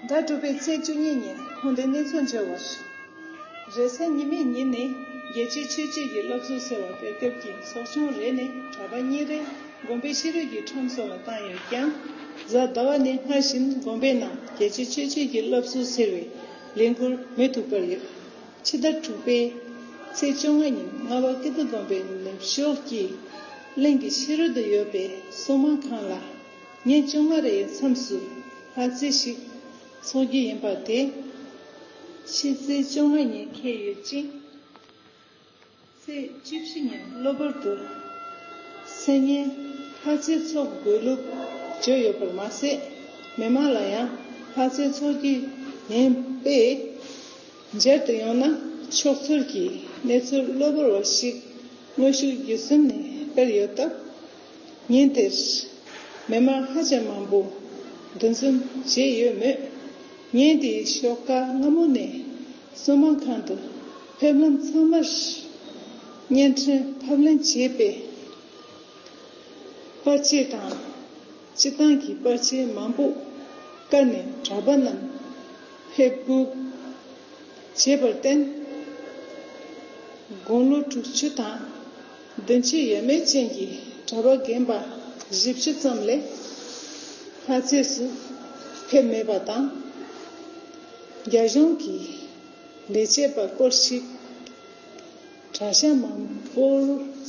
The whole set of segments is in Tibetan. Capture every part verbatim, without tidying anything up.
ཟླ་དྲུག་པའི་ཚེས་བཅུ་གཉིས་ཉིན་ཁོང་དེ་གནས་ཚུལ་འབྱོར་བར། རེས་གཟའ་ཉི་མའི་ཉིན་ནི་རྒྱལ་སྤྱིའི་ཆོས་བརྒྱུད་ཀྱི་སློབ་གསོ་ཟེར་བ་སྤེལ་སྐབས་ཀྱི་ཚོགས་ཆུང་རེ་ནས་གྲྭ་པ་གཉིས་རེ་དགོན་པའི་ཕྱི་རོལ་གྱི་ཁྲོམ་སོགས་ལ་བཏང་ཡོད་ཀྱང་། གཟའ་ཟླ་བ་ནས་སྔར་བཞིན་དགོན་པའི་ནང་རྒྱལ་སྤྱིའི་ཆོས་བརྒྱུད་ཀྱི་སློབ་གསོ་ཟེར་བའི་ལས་འགུལ་མུ་མཐུད་སྤེལ་ཡོད། ཕྱི་ཟླ་དྲུག་པའི་ཚེས་བཅོ་ལྔ་ཉིན་རྔ་བ་ཀིརྟི་དགོན་པའི་ནུབ་ཕྱོགས་ཀྱི་གླིང་གི་ཕྱི་རོལ་དུ་ཡོད་པའི་སྲུང་མ་ཁང་ལ་ཉིན་བཅོ་ལྔ་རེའི་མཚམས་སུ་ལྷ་རྩེ་ཞིག་འཚོགས་རྒྱུ་ཡིན་པ་དེ་ཕྱི་ཚེས་བཅོ་ལྔ་ཉིན་འཁེལ་ཡོད་ཅིང་། ཚེས་བཅུ་བཞི་ཉིན་གློ་བུར་དུ་མཚན་སྙན་ལྷ་རྩེ་འཚོགས་དགོས་ལུགས་བརྗོད་ཡོད་པར་མ་ཟད། མི་མང་ལ་ཡང་ལྷ་རྩེ་འཚོགས་རྒྱུ་ཡིན་པས། མཇལ་དུ་ཡོང་ན་ཆོག་ཚུལ་གྱི་གནས་ཚུལ་གློ་བུར་བ་ཞིག་དངོས་ཤུགས་བརྒྱུད་གསུམ་ནས་སྤེལ་ཡོད་སྟབས། ཉིན་དེར་མི་མང་ཧ་ཅང་མང་པོ་འདུ་འཛོམས་བྱས་ཡོད་མོད། ཉིན་དེའི་ཞོགས་ཀ་སྔ་མོ་ནས་སྲུང་མ་ཁང་དུ་ཕེབས་ལམ་ཚང་མར་བརྙན་འཕྲིན་ཕབ་ལེན་བྱས་པས། པར་ཆས་དང་། སྤྱི་བཏང་གི་པར་ཆས་མང་པོ་བཀར་ནས་གྲྭ་པ་རྣམས་ཕེབས་སྒུག་བྱས་པར་བརྟེན། དགུང་ལོ་དྲུག་ཅུ་དང་བདུན་ཅུ་ཡས་མས་ཅན་གྱི་གྲྭ་པ་རྒན་པ་བཞི་བཅུ་ཙམ་ལས་ལྷ་རྩེ་སུ་ཕེབས་མེད་པ་དང་། རྒྱ་གཞུང་གི་ལས་བྱེད་པ་སྐོར་ཞིག་གྲྭ་ཤག་མང་པོར་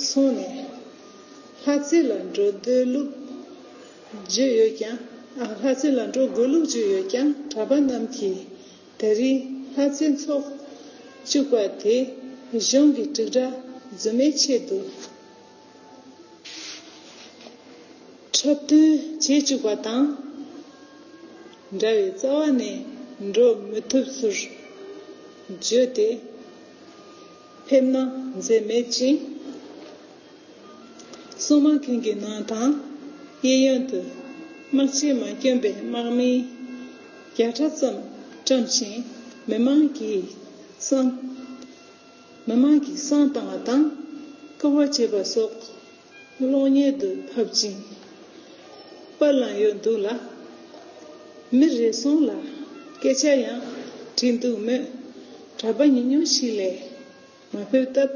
སོང་ནས་ལྷ་རྩེ་ལ་འགྲོ་འདོད་ལུགས་བརྗོད་ཡོད་ཀྱང་། ཨ། ལྷ་རྩེ་ལ་འགྲོ་དགོས་ལུགས་བརྗོད་ཡོད་ཀྱང་། གྲྭ་པ་རྣམས་ཀྱིས་དེ་རིང་ལྷ་རྩེ་འཚོགས་བཅུག་པ་དེ་གཞུང་གི་དྲིལ་བསྒྲགས་རྫུན་མའི་ཆེད་དུ་འཁྲབ་སྟོན་བྱེད་བཅུག་པ་དང་འདྲ་བའི་རྩ་བ་ནས་འགྲོ་མི་ཐུབ་ཚུལ་བརྗོད་དེ་ཕེབས་གནང་མཛད་མེད་ཅིང་། སྲུང་མ་ཁང་གི་ནང་དང་གཡས་གཡོན་དུ་དམག་ཆས་མ་གྱོན་པའི་དམག་མི་བརྒྱ་ཕྲག་ཙམ་བཀྲམ་ཞིང་། མི་མང་གིས་བསང་མི་མང་གིས་བསང་བཏང་བ་དང་ཀུ་ཝ་བྱེད་པ་སོགས་གློག་བརྙན་དུ་ཕབ་ཅིང་པར་བླངས་ཡོད་འདུག་ལ། མི་རེ་ཟུང་ལ་སྐད་ཆ་ཡང་དྲིས་འདུག་མོད། གྲྭ་པ་ཉུང་ཉུང་ཞིག་ལས་མ་ཕེབས་སྟབས།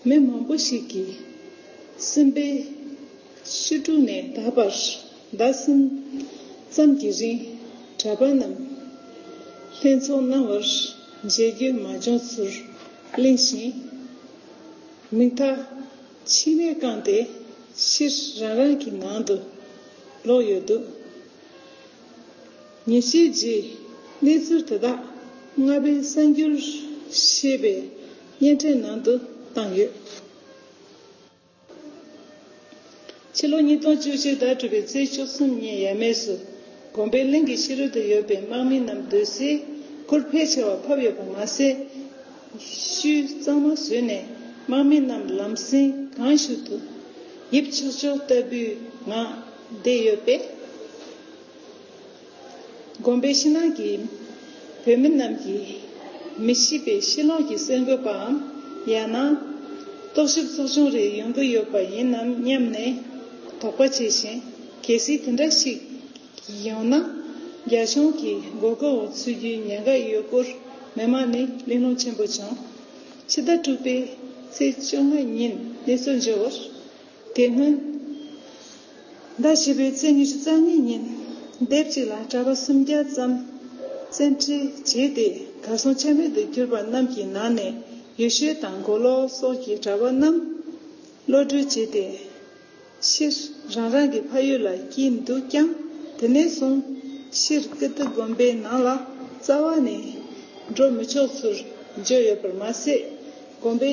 མི་མང་པོ་ཞིག་གིས་སེམས་པའི་ཤུལ་དྲུག་ནས་ད་བར་ཟླ་གསུམ་ཙམ་གྱི་རིང་གྲྭ་པ་རྣམས་ལྷན་ཚོགས་གནང་བར་མཇལ་རྒྱུ་མ་བྱུང་ཚུལ་གླེང་ཞིང་། མིག་མཐའ་མཆི་མས་བཀང་སྟེ་ཕྱིར་རང་རང་གི་ནང་དུ་ལོག་ཡོད་འདུག་ཉེས་ཆད་རྗེས་གནས་ཚུལ་དེ་དག་རྔ་པའི་གསར་འགྱུར་ཞེས་པའི་བརྙན་འཕྲིན་ནང་དུ་བཏང་ཡོད། ཕྱི་ལོ་ཉིས་སྟོང་བཅུ་གཅིག་ཟླ་དྲུག་པའི་ཚེས་བཅུ་གསུམ་ཉིན་ཡས་མས་སུ་དགོན་པའི་གླིང་གི་ཕྱི་རོལ་དུ་ཡོད་པའི་དམག་མི་རྣམས་སྡོད་སའི་ཁུལ་ཕལ་ཆེ་བ་ཕབ་ཡོད་པ་མ་ཟད། ཤུལ་གཙང་མ་བཟོས་ནས་དམག་མི་རྣམས་ལམ་སེང་གང་ཞིག་ཏུ་ཡིབ་ཆོག་ཆོག་ལྟ་བུའི་ངང་བསྡད་ཡོད་པས། དགོན་པའི་ཕྱི་ནང་གི་བོད་མི་རྣམས་ཀྱིས་མི་ཤེས་པའི་ཕྱི་ལོགས་ཀྱི་གསར་འགོད་པའམ། ཡང་ན་རྟོག་ཞིབ་ཚོགས་ཆུང་རེ་ཡོང་གི་ཡོད་པ་ཡིན་ནམ་སྙམ་ནས་དོགས་པ་བྱས་ཤིང་། གལ་སྲིད་དེ་འདྲ་ཞིག་ཡོང་ན་རྒྱ་གཞུང་གི་མགོ་སྐོར་འོག་ཚུད་རྒྱུའི་ཉེན་ཁ་ཡོད་སྐོར་མི་མང་ནས་གླེང་སློང་ཆེན་པོ་བྱུང་། ཕྱི་ཟླ་དྲུག་པའི་ཚེས་བཅོ་ལྔ་ཉིན་གནས་ཚུལ་འབྱོར་བར། དེ་སྔོན་ཟླ་བཞི་པའི་ཚེས་ཉི་ཤུ་རྩ་གཉིས་ཉིན་སྡེབ་གཅིག་ལ་གྲྭ་པ་སུམ་བརྒྱ་ཙམ་བཙན་ཁྲིད་བྱས་ཏེ་གར་སོང་ཆ་མེད་དུ་གྱུར་པ་རྣམས་ཀྱི་ནང་ནས་ཡེ་ཤུ་དང་མགོ་ལོག་སོགས་ཀྱི་གྲྭ་པ་རྣམས་གློད་གྲོལ་བྱས་ཏེ། ཕྱིར་རང་རང་གི་ཕ་ཡུལ་ལ་སྐྱེལ་འདུག་ཀྱང་། དེ་ནས་བཟུང་ཕྱིར་ཀིརྟི་དགོན་པའི་ནང་ལ་རྩ་བ་ནས་འགྲོ་མི་ཆོག་ཚུལ་བརྗོད་ཡོད་པར་མ་ཟད། དགོན་པའི་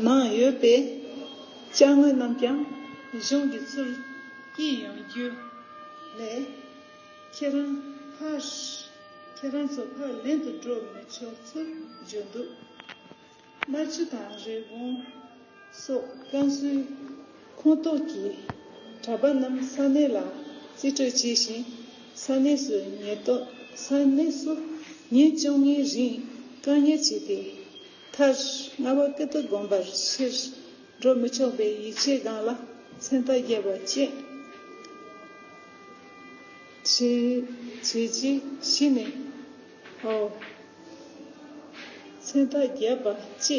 ནང་ཡོད་པའི་ཅ་དངོས་རྣམས་ཀྱང་གཞུང་གིས་ཚུར་བསྐྱིས་ཡོང་རྒྱུ་ལས། ཁྱེད་རང་ཕར། ཁྱེད་རང་ཚོ་ཕར་ལེན་དུ་འགྲོ་མི་ཆོག་ཚུལ་བརྗོད་འདུག་རྨ་ཆུ་དང་རི་བོང་སོགས་ཀན་སུའུ་ཁོངས་གཏོགས་ཀྱི་གྲྭ་པ་རྣམས་ས་གནས་ལ་རྩིས་སྤྲོད་བྱས་ཤིང་། ས་གནས་སུ་ཉེན་རྟོག་ས་གནས་སུ་ཉིན་བཅོ་ལྔའི་རིང་བཀག་ཉར་བྱས་ཏེ། མཐར་རྔ་བ་ཀིརྟི་དགོན་པར་ཕྱིར་འགྲོ་མི་ཆོག་པའི་ཡིག་ཆའི་སྒང་ལ་མཚན་རྟགས་བརྒྱབ་པ་བཅས། བྱས་བྱས་རྗེས་གཞི་ནས། ཨོ། མཚན་རྟགས་བརྒྱབ་པ་བཅས་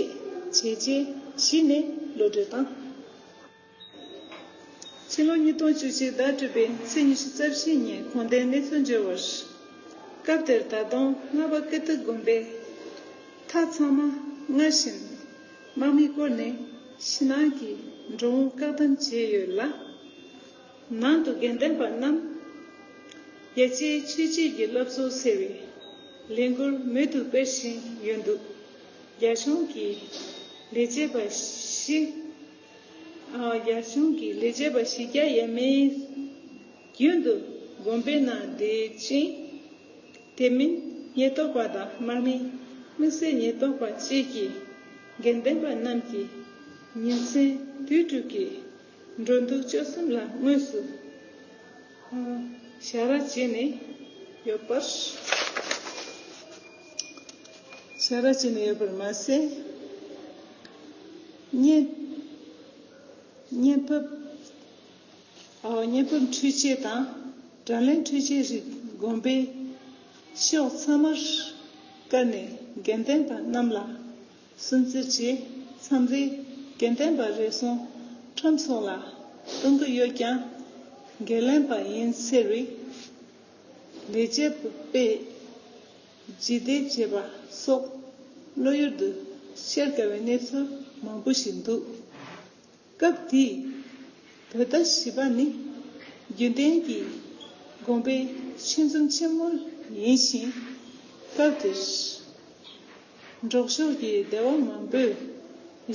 བྱས་རྗེས་གཞི་ནས་བློ་གྲོས་བཏང་། ཕྱི་ལོ་ཉིས་སྟོང་བཅུ་གཅིག་ཟླ་དྲུག་པའི་ཚེས་ཉི་ཤུ་རྩ་བཞི་ཉིན་དགོངས་དོན་གནས་ཚུལ་འབྱོར་བར། སྐབས་དེར་ད་དུང་རྔ་པ་ཀིརྟི་དགོན་པའི་མཐའ་ཚང་མ་སྔར་བཞིན་དམག་མིས་བསྐོར་ནས་ཕྱི་ནང་གི་འགྲོ་འོང་བཀག་སྡོམ་བྱས་ཡོད་ལ། ནང་དུ་དགེ་ལྡན་པ་རྣམས་རྒྱལ་སྤྱིའི་ཆོས་བརྒྱུད་ཀྱི་སློབ་གསོ་ཟེར་བའི་ལས་འགུལ་མུ་མཐུད་སྤེལ་བཞིན་ཡོད་འདུག་རྒྱ་གཞུང་གི་ལས་བྱེད་པ་ཞིག་ཨ། རྒྱ་གཞུང་གི་ལས་བྱེད་པ་བཞི་བརྒྱ་ཡས་མས་རྒྱུན་དུ་དགོན་པའི་ནང་བསྡད་ཅིང་། དེ་མིན་ཉེན་རྟོག་པ་དང་དམག་མི། དམིགས་བསལ་ཉེན་རྟོག་པ་བཅས་ཀྱིས་དགེ་ལྡན་པ་རྣམས་ཀྱི་ཉིན་མཚན་དུས་དྲུག་གི་འགྲོ་འདུག་སྤྱོད་གསུམ་ལ་དངོས་སུ་ཞབས་ར་བྱས་ནས་ཡོད་པར། ཞབས་ར་བྱས་ནས་ཡོད་པར་མ་ཟད། བརྙན། བརྙན་ཕབ། ཨ། བརྙན་ཕབ་འཕྲུལ་ཆས་དང་དྲ་ལམ་འཕྲུལ་ཆས་རིགས་དགོན་པའི་ཕྱོགས་ཚང་མར་བཀར་ནས་དགེ་ལྡན་པ་རྣམས་ལ་སུན་གཙེར་གྱིས་མཚམས་རེ་དགེ་ལྡན་པ་རེ་ཟུང་ཁྲོམ་སོགས་ལ་གཏོང་གི་ཡོད་ཀྱང་། དགེ་ལྡན་པ་ཡིན་ཟེར་བའི་ལས་བྱེད་པས་ལྗིད་ལྟོས་བྱེད་པ་སོགས་བློ་ཡུལ་དུ་ཤར་དཀའ་བའི་གནས་ཚུལ་མང་པོ་ཞིག་འདུག་སྐབས་དེའི་བོད་ཟླ་བཞི་པ་ནི་རྒྱུན་ལྡན་གྱི་དགོན་པའི་ཆོས་འཛོམས་ཆེན་མོ་ཡིན་ཞིང་། སྐབས་དེར་འབྲོག་ཕྱོགས་ཀྱི་སྡེ་བ་མང་པོས་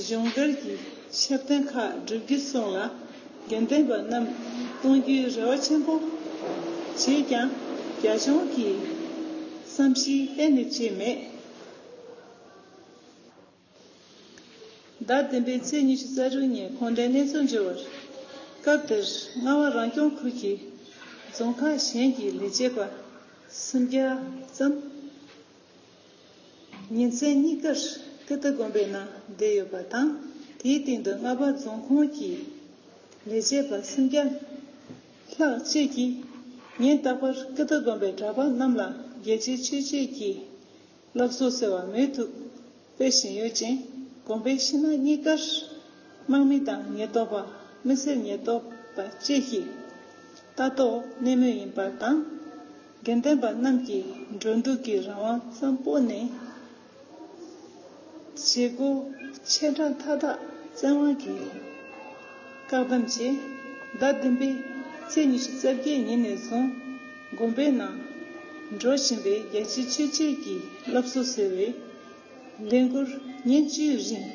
གཞུང་སྒེར་གྱི་ཆབ་དོན་ཁག་བསྒྲུབ་རྒྱུ་སོགས་ལ་དགེ་ལྡན་པ་རྣམས་གཏོང་རྒྱུའི་རེ་བ་ཆེན་པོ་བྱས་ཀྱང་། རྒྱ་གཞུང་གིས་བསམ་གཞིག་གཏན་ནས་བྱས་མེད། ཟླ་བདུན་པའི་ཚེས་ཉི་ཤུ་རྩ་དྲུག་ཉིན་དགོངས་དོན་གནས་ཚུལ་འབྱོར་བར། སྐབས་དེར་རྔ་བ་རང་སྐྱོང་ཁུལ་གྱི་རྫོང་ཁག་གཞན་གྱི་ལས་བྱེད་པ་སུམ་བརྒྱ་ཙམ་ཉིན་མཚན་གཉིས་ཀར་ཀིརྟི་དགོན་པའི་ནང་བསྡད་ཡོད་པ་དང་། དེའི་སྟེང་དུ་རྔ་བ་རྫོང་ཁོངས་ཀྱི་ལས་བྱེད་པ་སུམ་བརྒྱ་ལྷག་བཅས་ཀྱིས་ཉིན་རྟག་པར་ཀིརྟི་དགོན་པའི་གྲྭ་པ་རྣམས་ལ་རྒྱལ་སྤྱིའི་ཆོས་བརྒྱུད་ཀྱི་སློབ་གསོ་ཟེར་བ་མུ་མཐུད་སྤེལ་བཞིན་ཡོད་ཅིང་། དགོན་པའི་ཕྱི་ནང་གཉིས་ཀར་དམག་མི་དང་ཉེན་རྟོག་པ། དམིགས་བསལ་ཉེན་རྟོག་པ་བཅས་ཀྱི་ལྟ་རྟོག་གནས་མུས་ཡིན་པ་དང་། དགེ་ལྡན་པ་རྣམས་ཀྱི་འགྲོ་འདུག་གི་རང་དབང་ཙམ་སྤོ་ནས། བྱེད་སྒོ་ཆེ་ཕྲ་མཐའ་དག་བཙན་དབང་གིས་བཀག་སྡོམ་བྱས། ཟླ་བདུན་པའི་ཚེས་ཉི་ཤུ་རྩ་བརྒྱད་ཉིན་ནས་བཟུང་དགོན་པའི་ནང་འགྲོ་བཞིན་པའི་རྒྱལ་སྤྱིའི་ཆོས་བརྒྱུད་ཀྱི་སློབ་གསོ་ཟེར་བའི་ལས་འགུལ་ཉིན་བཅུའི་རིང་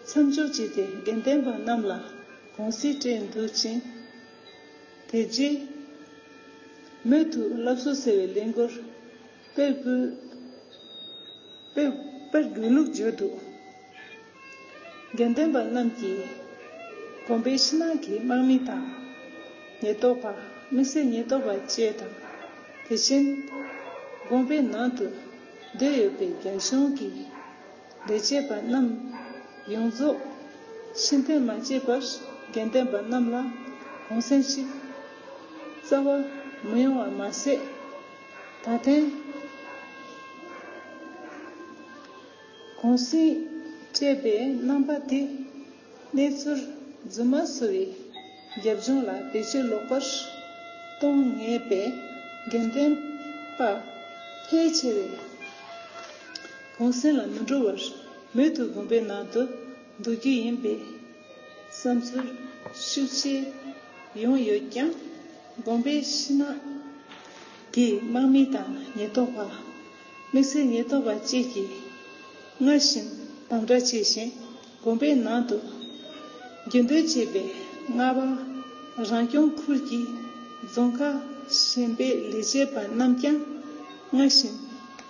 མཚམས་འཇོག་བྱས་ཏེ། དགེ་ལྡན་པ་རྣམས་ལ་གུང་སེང་སྤྲད་འདུག་ཅིང་། དེ་རྗེས་མུ་མཐུད་སློབ་གསོ་ཟེར་བའི་ལས་འགུལ་སྤེལ་དགོས། སྤེལ་སྤེལ་དགོས་ལུགས་བརྗོད་འདུག་དགེ་ལྡན་པ་རྣམས་ཀྱིས་དགོན་པའི་ཕྱི་ནང་གི་དམག་མི་དང་། ཉེན་རྟོག་པ། དམིགས་བསལ་ཉེན་རྟོག་པ་བཅས་དང་། དེ་བཞིན་དགོན་པའི་ནང་དུ་སྡོད་ཡོད་པའི་རྒྱ་གཞུང་གི་ལས་བྱེད་པ་རྣམས་ཡོངས་རྫོགས་ཕྱིར་འཐེན་མ་བྱས་པར། དགེ་ལྡན་པ་རྣམས་ལ་གུང་སེང་ཞིག་རྩ་བ་མི་ཡོང་བ་མ་ཟད། ད་ཐེངས་གུང་སེང་སྤྲད་པའི་རྣམ་པ་དེ་གནས་ཚུལ་རྫུན་མ་བཟོ་བའི་རྒྱབ་ལྗོངས་ལ་བེད་སྤྱོད་ལོག་པར་གཏོང་ངེས་པས། དགེ་ལྡན་པ་ཕལ་ཆེ་བས་གུང་སེང་ལ་མི་འགྲོ་བར་མུ་མཐུད་དགོན་པའི་ནང་དུ་འདུག་རྒྱུ་ཡིན་པའི་བསམ་ཚུལ་ཤུགས་ཆེ་ཡོང་ཡོད་ཀྱང་། དགོན་པའི་ཕྱི་ནང་གི་དམག་མི་དང་ཉེན་རྟོག་པ། དམིགས་བསལ་ཉེན་རྟོག་པ་བཅས་ཀྱིས་སྔར་བཞིན་དམ་དྲག་བྱས་ཤིང་། དགོན་པའི་ནང་དུ་རྒྱུན་སྡོད་བྱེད་པའི་རྔ་བ་རང་སྐྱོང་ཁུལ་གྱི་རྫོང་ཁག་གཞན་པའི་ལས་བྱེད་པ་རྣམས་ཀྱང་སྔར་བཞིན་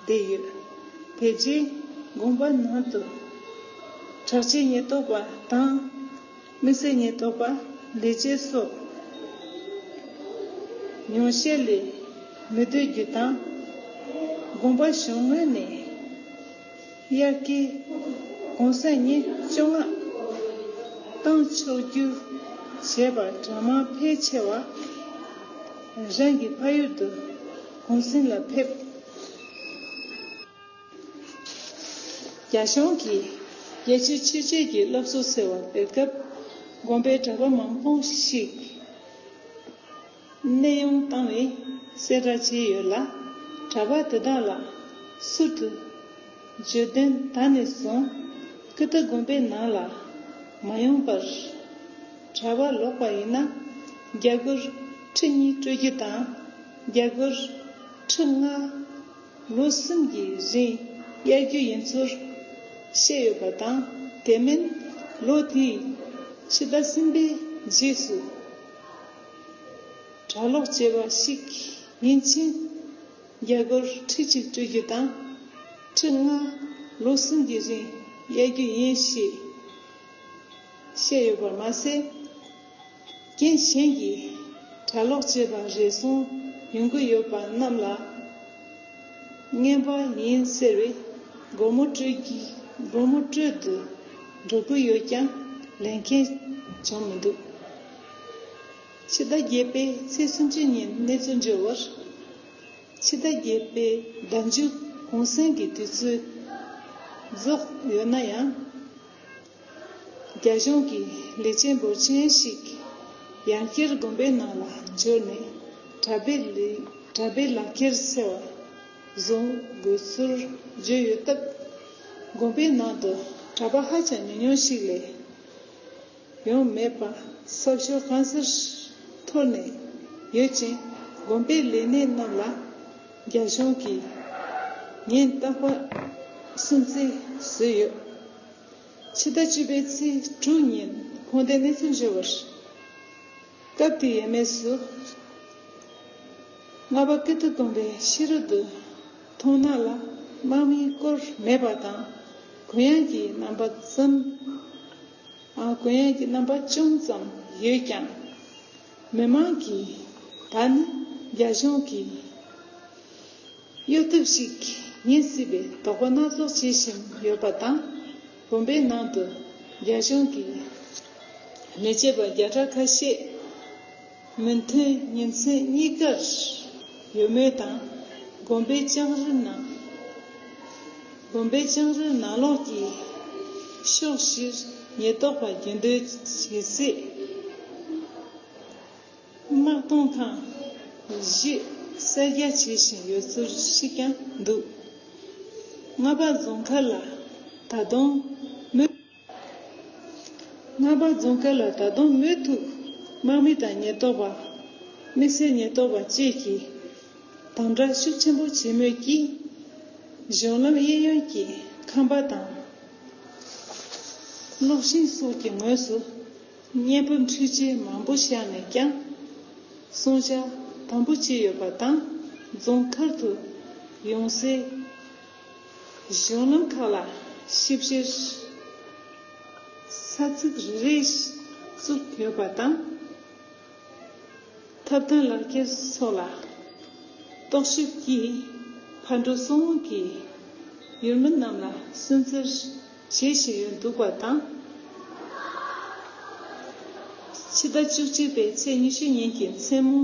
བསྡད་ཡོད། དེ་རྗེས་དགོན་པ་ནང་དུ་དྲག་ཆས་ཉེན་རྟོག་པ་དང་། དམིགས་བསལ་ཉེན་རྟོག་པ་ལས་བྱེད་སོགས་ཉུང་ཤས་ལས་མི་སྡོད་རྒྱུ་དང་། དགོན་པ་གཞུང་ངོས་ནས་དབྱར་ཁའི་གུང་སེང་ཉིན་བཅོ་ལྔ་བཏང་ཆོག་རྒྱུ་བྱས་པར་གྲྭ་མང་ཕལ་ཆེ་བ་རང་གི་ཕ་ཡུལ་དུ་ གུང་གསེང་ལ་ཕེབས། རྒྱ་གཞུང་གིས་རྒྱལ་སྤྱིའི་ཆོས་བྱེད་ཀྱི་སློབ་གསོ་ཟེར་བ་སྤེལ་སྐབས། དགོན་པའི་གྲྭ་པ་མང་པོ་ཞིག་གནས་དབྱུང་བཏང་བའི་གསལ་བསྒྲགས་བྱས་ཡོད་ལ། གྲྭ་པ་དེ་དག་ལ་ཟུར་དུ་བརྗོད་དོན་ད་ནས་བཟུང་ཀི་ཏི་དགོན་པའི་ནང་ལ་མ་ཡོང་བར། གྲྭ་པ་ལོག་པ་ཡིན་ན་རྒྱ་སྒོར་ཁྲི་གཉིས་སྤྲོད་རྒྱུ་དང་། རྒྱ་སྒོར་ཁྲི་ལྔ་ལོ་གསུམ་གྱི་རིང་གཡར་རྒྱུ་ཡིན་ཚུལ་བཤད་ཡོད་པ་དང་། དེ་མིན་ལོ་དེའི་ཕྱི་ཟླ་གསུམ་པའི་རྗེས་སུ་གྲྭ་ལོག་བྱས་པ་ཞིག་ཡིན་ཕྱིན། རྒྱ་སྒོར་ཁྲི་གཅིག་སྤྲོད་རྒྱུ་དང་། ཁྲི་ལྔ་ལོ་གསུམ་གྱི་རིང་གཡར་རྒྱུ་ཡིན་ཞེས་བཤད་ཡོད་པ་མ་ཟད། རྐྱེན་གཞན་གྱིས་གྲྭ་ལོག་བྱས་པ་རེ་ཟུང་ཡོང་གི་ཡོད་པ་རྣམས་ལ་རྔན་པ་ཡིན་ཟེར་བའི་སྒོར་མོ་སྤྲོད་ཀྱི་སྒོར་མོ་སྤྲོད་དུ་འགྲོ་གི་ཡོད་ཀྱང་ལེན་མཁན་བྱུང་མི་འདུག་ཕྱི་ཟླ་བརྒྱད་པའི་ཚེས་སུམ་ཅུ་ཉིན་གནས་ཚུལ་འབྱོར་བར། ཕྱི་ཟླ་བརྒྱད་པའི་ཟླ་མཇུག་གུང་གསེང་གི་དུས་ཚོད་རྫོགས་ཡོད་ན་ཡང་། རྒྱ་གཞུང་གི་ལས་བྱེད་འབོར་ཆེན་ཞིག་ཡང་བསྐྱར་དགོན་པའི་ནང་ལ་འབྱོར་ནས་གྲྭ་པའི་ལས་གྲྭ་པའི་ལག་ཁྱེར་ཟེར་བ་བཟོ་དགོས་ཚུལ་བརྗོད་ཡོད་སྟབས། དགོན་པའི་ནང་དུ་གྲྭ་པ་ཧ་ཅང་ཉུང་ཉུང་ཞིག་ལས་ཡོང་མེད་པ་གསབ་ཤོག་གང་སར་འཐོར་ནས་ཡོད་ཅིང་། དགོན་པའི་ལས་སྣེ་རྣམས་ལ་རྒྱ་གཞུང་གིས་ཉེན་རྟག་པ་སུན་གཙེར་བཟོས་ཡོད། ཕྱི་ཟླ་བཅུ་པའི་ཚེས་དྲུག་ཉིན་ཁོང་དེ་གནས་ཚུལ་འབྱོར་བར། སྐབས་དེའི་ཡས་མས་སུ་རྔ་པ་ཀི་ཏི་དགོན་པའི་ཕྱི་རོལ་དུ་མཐོང་སྣང་ལ་དམག་མིའི་སྐོར་མེད་པ་དང་། གུ་ཡངས་ཀྱི་རྣམ་པ་ཙམ། ཨ། གུ་ཡངས་ཀྱི་རྣམ་པ་ཅུང་ཙམ་ཡོད་ཀྱང་། མི་མང་གིས་ད་ནི་རྒྱ་གཞུང་གིས་གཡོ་ཐབས་ཤིག་ཡིན་སྲིད་པའི་དོགས་པ་སྣ་ཚོགས་བྱེད་བཞིན་ཡོད་པ་དང་། དགོན་པའི་ནང་དུ་རྒྱ་གཞུང་གི་ལས་བྱེད་པ་བརྒྱ་ཕྲག་ཁ་ཤས་མུ་མཐུད་ཉིན་མཚན་གཉིས་ཀར་ཡོད་མུས་དང་། དགོན་པའི་ལྕང་རི་ནང་དགོན་པའི་ལྕང་རི་ནང་ལོགས་ཀྱི་ཕྱོགས་བཞིར་ཉེན་རྟོག་པ་རྒྱུན་སྡོད་བྱེད་སྲིད། དམག་གཏོང་ཁང་བཞི་གསར་རྒྱག་བྱེད་བཞིན་ཡོད་ཚུལ་ཞིག་ཀྱང་འདུག་རྔ་པ་རྫོང་མཁར་ལ་ད་དུང་མུ། རྔ་པ་རྫོང་མཁར་ལ་ད་དུང་མུ་མཐུད་དམག་མི་དང་ཉེན་རྟོག་པ། དམིགས་བསལ་ཉེན་རྟོག་པ་བཅས་ཀྱིས་དམ་དྲག་ཤུགས་ཆེན་པོ་བྱེད་མུས་ཀྱིས། གཞུང་ལམ་གཡས་གཡོན་གྱི་ཁང་པ་དང་གློག་ཤིང་སོགས་ཀྱི་ངོས་སུ་བརྙན་པར་འཕྲུལ་ཆས་མང་པོ་བཞག་ནས་ཀྱང་སྲུང་བྱ་དམ་པོ་བྱས་ཡོད་པ་དང་། རྫོང་མཁར་དུ་ཡོང་སའི་གཞུང་ལམ་ཁག་ལ་ཞིབ་བཤེར་ས་ཚིགས་རེ་རེ་བཙུགས་ཡོད་པ་དང་། ཐབ་ཐང་ལག་ཁྱེར་སོགས་ལ་རྟོག་ཞིབ་ཀྱིས་ཕར་འགྲོ་ཚུར་འོང་གི་ཡུལ་མི་རྣམས་ལ་སུན་གཙེར་བྱེད་བཞིན་ཡོད་འདུག་པ་དང་། ཕྱི་ཟླ་བཅུ་གཅིག་པའི་ཚེས་ཉི་ཤུ་ཉིན་གྱི་མཚན་མོ་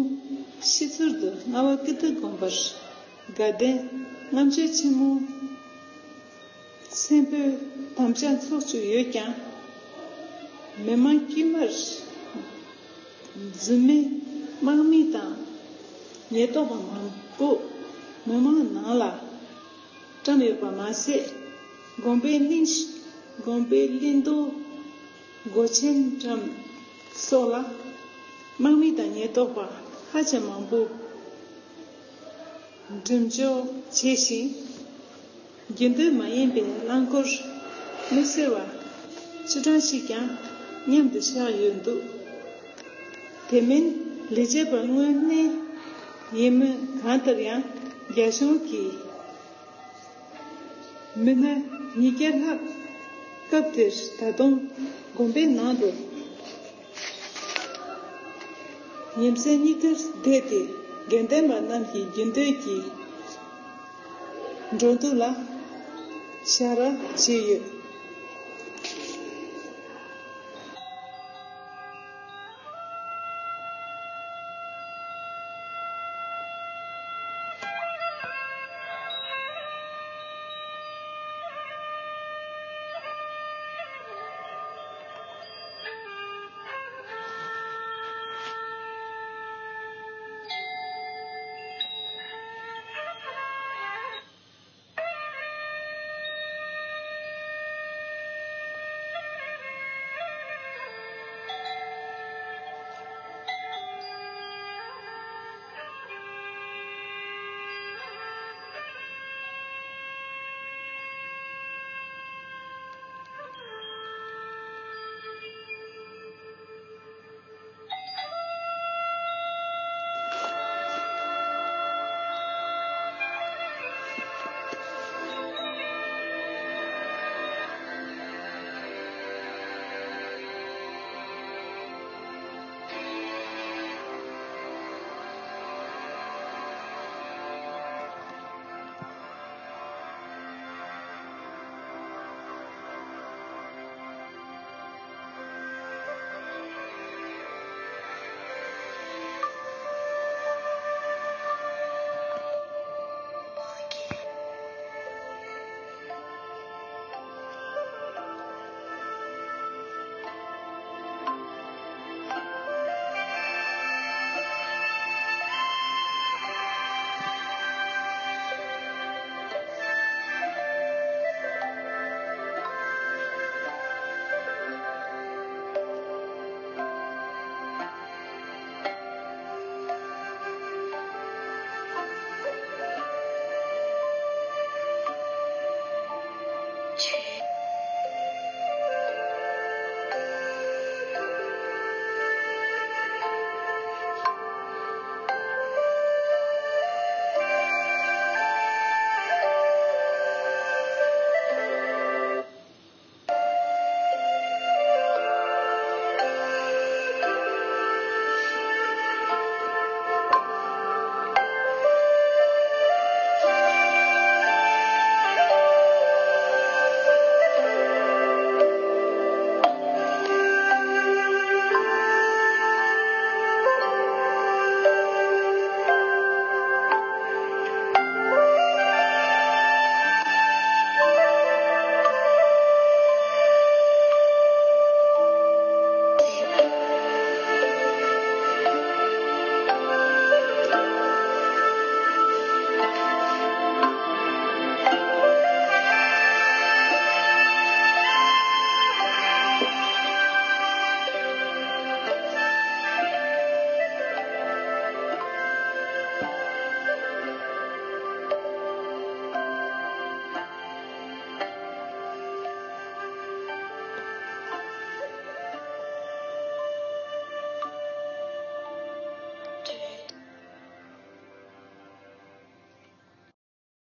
ཕྱི་ཚུལ་དུ་རྔ་བ་ཀི་ཏི་དགོན་པར་དགའ་ལྡན་ལྔ་མཆོད་ཆེན་མོ་མཚན་འབུལ་དམ་བཅའ་འཚོགས་བཅུག་ཡོད་ཀྱང་། མི་མང་དཀྱུས་མར་རྫུན་མའི་དམག་མི་དང་ཉེན་རྟོག་པ་མང་པོ་མི་མང་ནང་ལ་བཀྲམ་ཡོད་པ་མ་ཟད། དགོན་པའི་གླིང་དགོན་པའི་གླིང་རྡོ་སྒོ་ཆེན་འགྲམ་སོགས་ལ་དམག་མི་དང་ཉེན་རྟོག་པ་ཧ་ཅང་མང་པོ་འགྲེམས་འཇོག་བྱས་ཤིང་། རྒྱུན་སྡོད་མ་ཡིན་པའི་རླངས་འཁོར་མི་སེར་བ་བཅུ་གྲངས་ཤིག་ཀྱང་མཉམ་དུ་བཞག་ཡོད་འདུག་དེ་མིན་ལས་བྱེད་པ་དངོས་གནས་ཡིན་མིན་གང་ལྟར་ཡང་རྒྱ་གཞུང་གིས་མི་སྣ་ཉིས་བརྒྱ་ལྷག་སྐབས་དེར་ད་དུང་དགོན་པའི་ནང་དུ་ཉིན་མཚན་གཉིས་ཀར་བསྡད་དེ། དགེ་འདུན་པ་རྣམས་ཀྱི་རྒྱུན་སྡོད་ཀྱི་འགྲོ་འདུག་ལ་ཞབས་ར་བྱས་ཡོད།